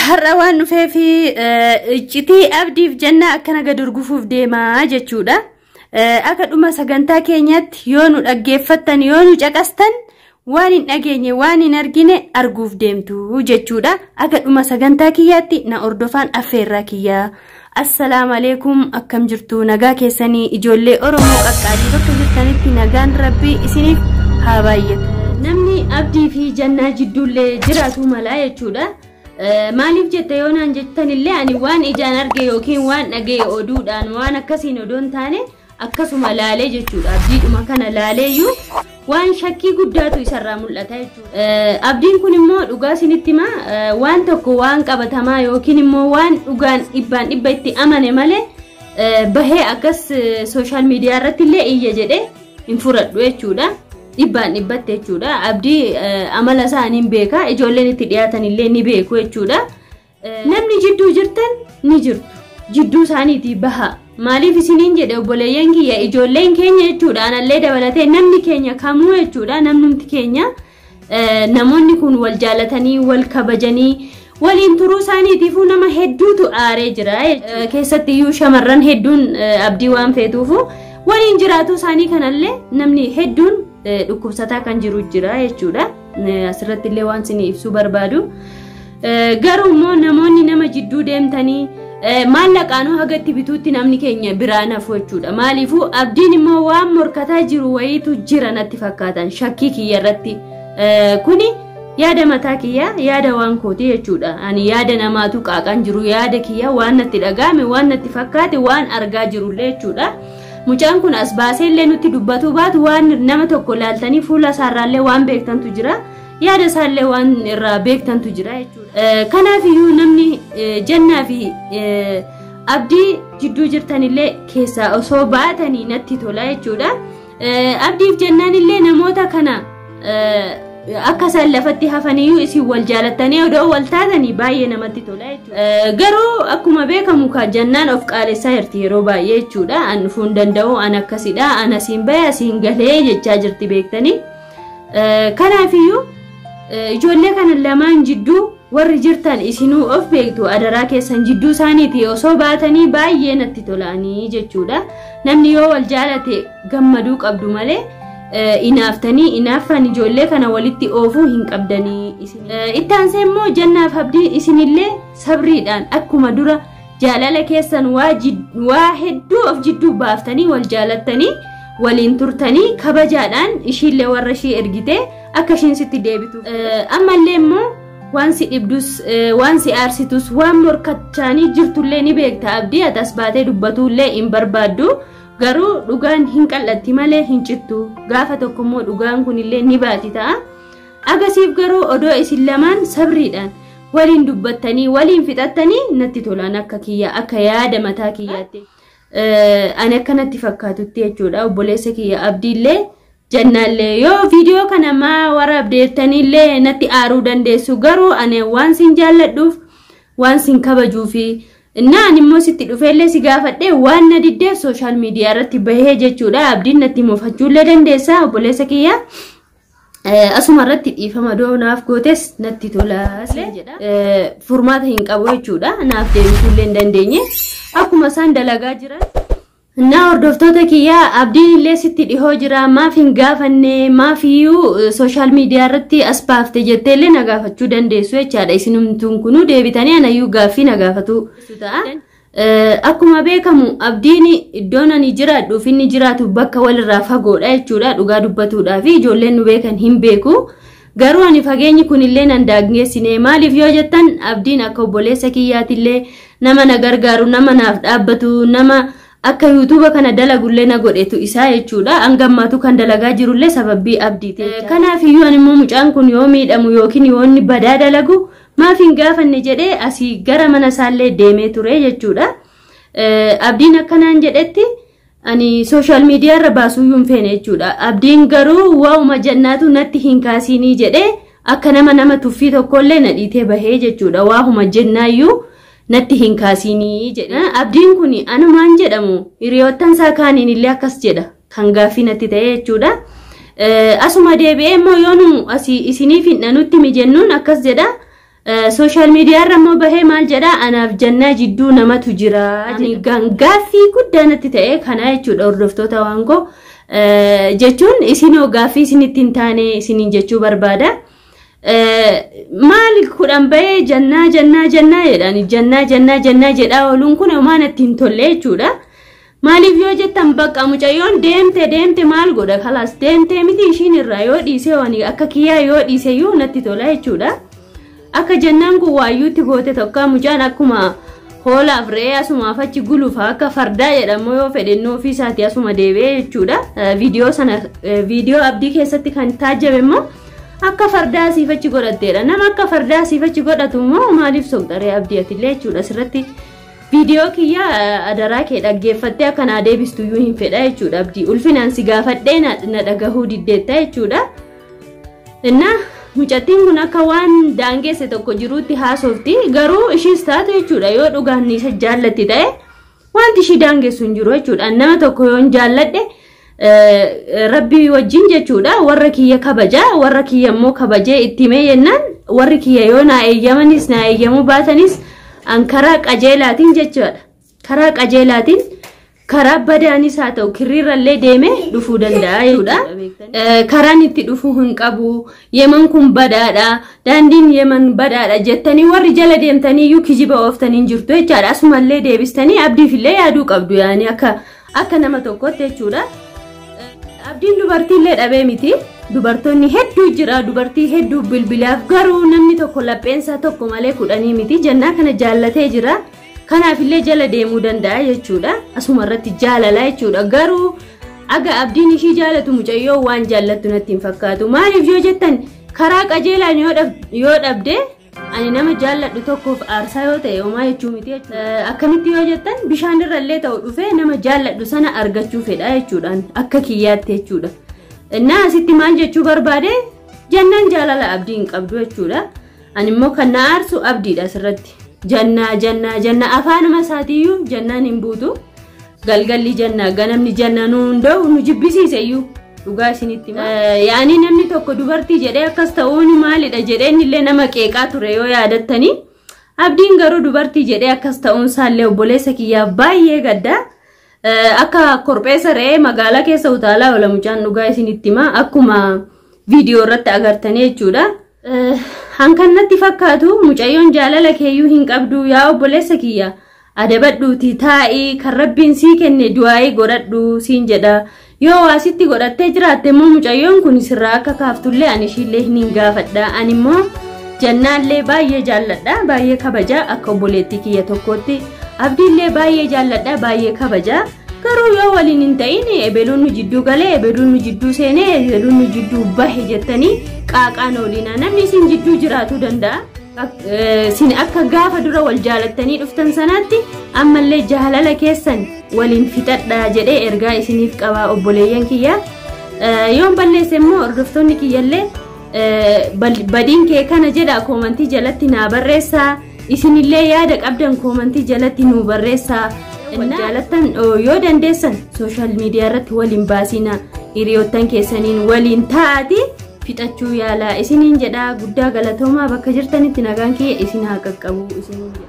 Har'a waan dhufeef iccitii Abdiif Jannaa akkana gad urgufuuf deemaa jechuudha. Akka dhuma sagantaa keenyaatti yoo nu dhaggeeffattan, yoo nu caqastan, waan hin dhageenye, waan hin argine arguuf deemtu jechuudha. Akka dhuma sagantaa kiyyaatti na hordofaan affeerraa kiyyaa. Assalaamu alaikum, akkam jirtu? Nagaa keessanii? Ijoollee Oromoo qaqqaalii, bakka jirtanitti nagaan Rabbii isiniif haa baay'atu. Namni Abdii fi Jannaa jidduullee jiraatu mala jechuudha. Maaliif jette yoo naan jettanillee, ani waan ijaan arge yookiin waan dhaga'e oduudhaan waan akkasiin odoo hin taane, akkasuma laalee jechuudha. Abdiidhuma kana laaleeyyuu waan shakkii guddaatu isarraa mul'ata jechuudha. Abdiin kun immoo dhugaa isinitti himaa, waan tokko waan qabatamaa yookiin immoo waan dhugaan dhibbaan dhibba itti amane malee bahee akkas social media irratti illee iyya jedhee hin fudhadhu jechuudha. Dhibbaan dhibbatti jechuudha. Abdii amala isaa ni beeka. Ijoolleen itti dhiyaatan illee ni beeku jechuudha. Namni jidduu jirtan ni jirtu. Jidduu isaaniitii baha. Maaliif isiniin jedhe, obboleeyyan kiyya, ijoolleen keenya jechuudha. Anallee dabalatee namni keenya kamuu jechuudha. Namnumti keenya namoonni kun wal jaalatanii, wal kabajanii waliin turuu isaaniitiifuu nama hedduutu aaree jira. Keessatti iyyuu shamarran hedduun Abdii waan feetuufu waliin jiraatu isaanii kanallee namni hedduun dhukkubsataa kan jiru jira jechuudha. Asirratti illee waan isin ibsuu barbaadu. Garuu immoo namoonni nama jidduu deemtanii maallaqaanuu haga itti bituutti namni keenya biraa nafu jechuudha. Maaliifuu Abdiin immoo waan morkataa jiru wayiitu jira natti fakkaatan shakkii kiyya irratti. Kuni yaada mataa kiyya, yaada waan kooti jechuudha. Ani yaada namaatu qaaqan jiru, yaada kiyya, waan natti dhaga'ame, waan natti fakkaate, waan argaa jirullee jechuudha. Mucaan kun as baasee illee nutti dubbatu baatu, waan nama tokko laaltanii fuula isaarraallee waan beektantu jira. Yaada isaallee waan irraa beektantu jira jechuudha. Kanaaf iyyuu namni Jannaa fi Abdii jidduu jirtanillee keessaa osoo baatanii natti tola jechuudha. Abdiif Jannaan illee namoota kana akka isaan lafatti hafaniyyuu isin wal jaalattanii odoo wal taatanii baay'ee namatti tola jechuudha. Garuu akkuma beekamu ka Jannaan of qaalessaa jirti yeroo baay'ee jechuudha. An dhufuu hin danda'u, an akkasidha, an asiin bahe asiin galee jechaa jirti beektanii. Kanaafiyyuu ijoollee kana lamaan jidduu warri jirtan isinuu of beektu, adaraa keessan jidduu isaaniiti osoo baatanii baay'ee natti tolanii jechuudha. Namni yoo wal jaalate gammaduu qabdu malee inaaftanii inaaffaan ijoollee kana walitti oofuu hin qabdanii. Itti aansee immoo Jannaaf Abdii isinillee sabriidhaan akkuma dura jaalala keessan waa hedduu of jidduu baaftanii wal jaalattanii waliin turtanii, kabajaadhaan ishiillee warra ishii ergite akka ishiin sitti deebitu. Ammallee immoo waan si dhibdus, waan si aarsitus, waan morkachaanii jirtullee ni beekta Abdii, ati as baatee dubbatullee hin barbaaddu. Garuu dhugaan hin qal'atti malee hin cittu. Gaafa tokkommoo dhugaan kunillee ni baati ta'a. Agasiif garuu odoo isin lamaan sabriidhaan waliin dubbattanii waliin fixattanii natti tolaan akka kiyya, akka yaada mataa kiyyaatti. Ani akkanatti fakkaatutti jechuudha, obboleessa kiyya Abdiillee Jannaallee yoo viidiyoo kana maa waraabdeettaniillee natti aaruu dandeessu, garuu ani waan sin jaalladhuuf, waan sin kabajuufi innaa ani immoo sitti dhufeellee si gaafadhee waan na diddeef social media irratti bahee jechuudha. Abdiin natti mufachuullee dandeessa, obboleessa kiyya. Asuma irratti dhiifama doonaaf gootes natti tola jedha. Furmaata hin qabu jechuudha. Naaf deebisuullee hin dandeenye. Akkuma isaan dalagaa jiran. Innaa hordoftoota kiyyaa, Abdiin illee sitti dhihoo jira, maaf hin gaafanne, maaf iyyuu social media irratti as baafte jettee illee na gaafachuu dandeessu jechaadha. Isinumtuun kunuu deebitanii anayyuu gaaffii na gaafatu ta'a. Akkuma beekamu Abdiin iddoon ani jiraadhuuf inni jiraatu bakka walirraa fagoodha jechuudha, dhugaa dubbatuudhaa fi ijoolleen nu beekan hin beeku. Garuu ani fageenyi kunillee nan daangeessine. Maaliif yoo jettan, Abdiin akka obboleessa kiyyaatillee nama na gargaaru, nama naaf dhaabbatu, nama akka YouTube kana dalagullee na godhetu isaa jechuudha. Hangammaatu kan dalagaa jirullee sababii Abdiiti. Kanaaf iyyuu ani immoo mucaan kun yoo miidhamu yookiin yoo inni badaa dalagu maaf hin gaafanne jedhee asii gara mana isaallee deemee ture jechuudha. Abdiin akkanaan jedhetti ani social media irra baasuuyyuu hin feene jechuudha. Abdiin garuu waa'uma Jannaatu natti hin kaasinii jedhee akka nama tuffii tokkollee na dhiitee bahee jechuudha. Waa'uma Jennaayyuu natti hin kaasinii jedhe. Abdiin kun anumaan jedhamu hiriyoottan isaa kaaniin illee akkas jedha, kan gaaffii natti ta'e jechuudha. Asuma deebi'ee immoo yoo nu asii isiniif hin dhanutti mijennuun akkas jedha. Sooshaal miidiyaa irra immoo bahee maal jedhaa anaaf Jannaa jidduu namatu jira. Gaaffii guddaa natti ta'e kana jechuudha hordoftoota waan koo jechuun isinoo gaaffii isinitti hin taane isiniin jechuu barbaada. Maal 10 bahee Jannaa Jannaa Jannaa jedhaan Jannaa Jannaa Jannaa jedhaa ooluun kun homaa natti hin tolle jechuudha. Maaliif yoo jettan bakka mucayyoon deemte deemte maal godha kalaas deemtee miti ishiin irraa yoo dhiise waan akka kiyyaa yoo dhiise iyyuu natti tola jechuudha. Akka Jannaan kun waayyuutti goote tokko mucaan akkuma hoolaaf re'ee asumaaf achi gulufa akka fardaa jedhamu yoo fedhennoo ofii isaatii asuma deebi'ee jechuudha. Viidiyoo sana viidiyoo Abdii keessatti kan taajjabe immoo akka fardaa asiif achi godhatteedha. Nama akka fardaa asiif achi godhatu immoo maaliif soqxaree Abdii atillee jechuudha asirratti. Viidiyoo kiyya adaraa kee dhaggeeffattee akka naa deebistu iyyuu hin fedha jechuudha Abdii. Ulfinaan si gaafadhee na dhagahuu diddeetta jechuudha. Innaa mucattiin kun akka waan daangeesse tokko jiruutti haasofti garuu ishiis taatu jechuudha yoo dhugaan isa jaallatti ta'e wanti ishii daangessu hin jiru jechuudha. Nama tokko yoon jaalladhe Rabbii wajjin jechuudha warra kiyya kabajaa warra kiyya immoo kabajee itti himee jennaan warri kiyya yoo naa eeyyamanis naa eeyyamuu baatanis an karaa qajeelaatiin jechuudha. Karaa qajeelaatiin karaa badaanis haa ta'u kirriirrallee deemee dhufuu danda'a jechuudha. Karaan itti dhufuu hin qabu. Yeman kun badaadha. Daandiin Yeman badaadha jettanii warri jala deemtanii iyyuu kijiba ooftanii hin jirtu jechaadha. Asumallee deebistanii Abdiifillee yaaduu qabdu yaani akka nama tokkotti jechuudha. Abdiin dubartiillee dhabee miti. Dubartoonni hedduu jira. Dubartii hedduu bilbilaaf garuu namni tokko lapheensaa tokko malee 10 miti. Jannaa kana jaallatee jira. Kanaafillee jala deemuu danda'a jechuudha. Asuma irratti jaalala jechuudha. Garuu aga Abdiin ishii jaalatu mucayyoo waan jaallattu natti hin fakkaatu. Maaliif yoo jettan karaa qajeelaan yoo dhabde ani nama jaalladhu tokkoof aarsaa yoo ta'e homaa jechuu miti jechuudha. Akkamitti yoo jettan bishaan irrallee ta'u dhufee nama jaalladhu sana argachuu fedha jechuudhaan akka kiyyaatti jechuudha. Innaa asitti maal jechuu barbaade Jannaan jaalala Abdii hin qabdu jechuudha. Ani immoo kan na aarsu Abdiidha asirratti. Jannaa Jannaa Jannaa afaanuma isaatiiyyuu Jannaan hin buutu. Galgalli Jannaa ganamni Jannaa nu hunda'u nu jibbisiise iyyuu dhugaa isinitti hima. Yaani namni tokko dubartii jedhee akkas ta'uun maalidha jedhee innillee nama qeeqaa ture yoo yaadattanii. Abdiin garuu dubartii jedhee akkas ta'uun isaallee obboleessa kiyyaaf baay'ee gadda. Akka korpheessa re'ee magaalaa keessa utaalaa oola mucaan dhugaa isinitti hima akkuma viidiyoo irratti agartanii jechuudha. Hankan natti fakkaatu mucayyoon jaalala keeyyuu hin qabdu yaa obboleessa kiyya adabadhuuti taa'ii kan Rabbiin sii kenne du'aayii godhadhu siin jedha. Yoo waa sitti godhattee jiraatte immoo mucayyoon kun sirraa akka kaaftullee ani ishiillee hin gaafadha. Ani immoo Jannaallee baay'ee jaalladha baay'ee kabaja akka obboleettii kiyya tokkootti. Abdiillee baay'ee jaalladha baay'ee kabaja. Garuu yoo waliin hin ta'in ebeluun nu jidduu galee ebeluun nu jidduu seenee ebeluun nu jidduu bahe jettanii qaaqaan ooliina. Namni isin jidduu jiraatuu danda'a. Isin akka gaafa dura wal jaalattanii dhuftan sanaatti ammallee jaalala keessan waliin fixadhaa jedhee ergaa isiniif qabaa obboleeyyan kiyya. Yoon balleesse immoo hordoftoonni kiyyallee badiin kee kana jedha koomantii jalatti naa barreessaa. Isinillee yaada qabdan koomantii jalatti nuu barreessaa. Wal jaalattan yoo dandeessan sooshaal miidiyaa irratti waliin baasina hiriyoottan keessaniin waliin taa'aati fixachuu yaalaa isiniin jedha. Guddaa galatoomaa bakka jirtanitti nagaan kiyya isin haa qaqqabu isiniin jedha.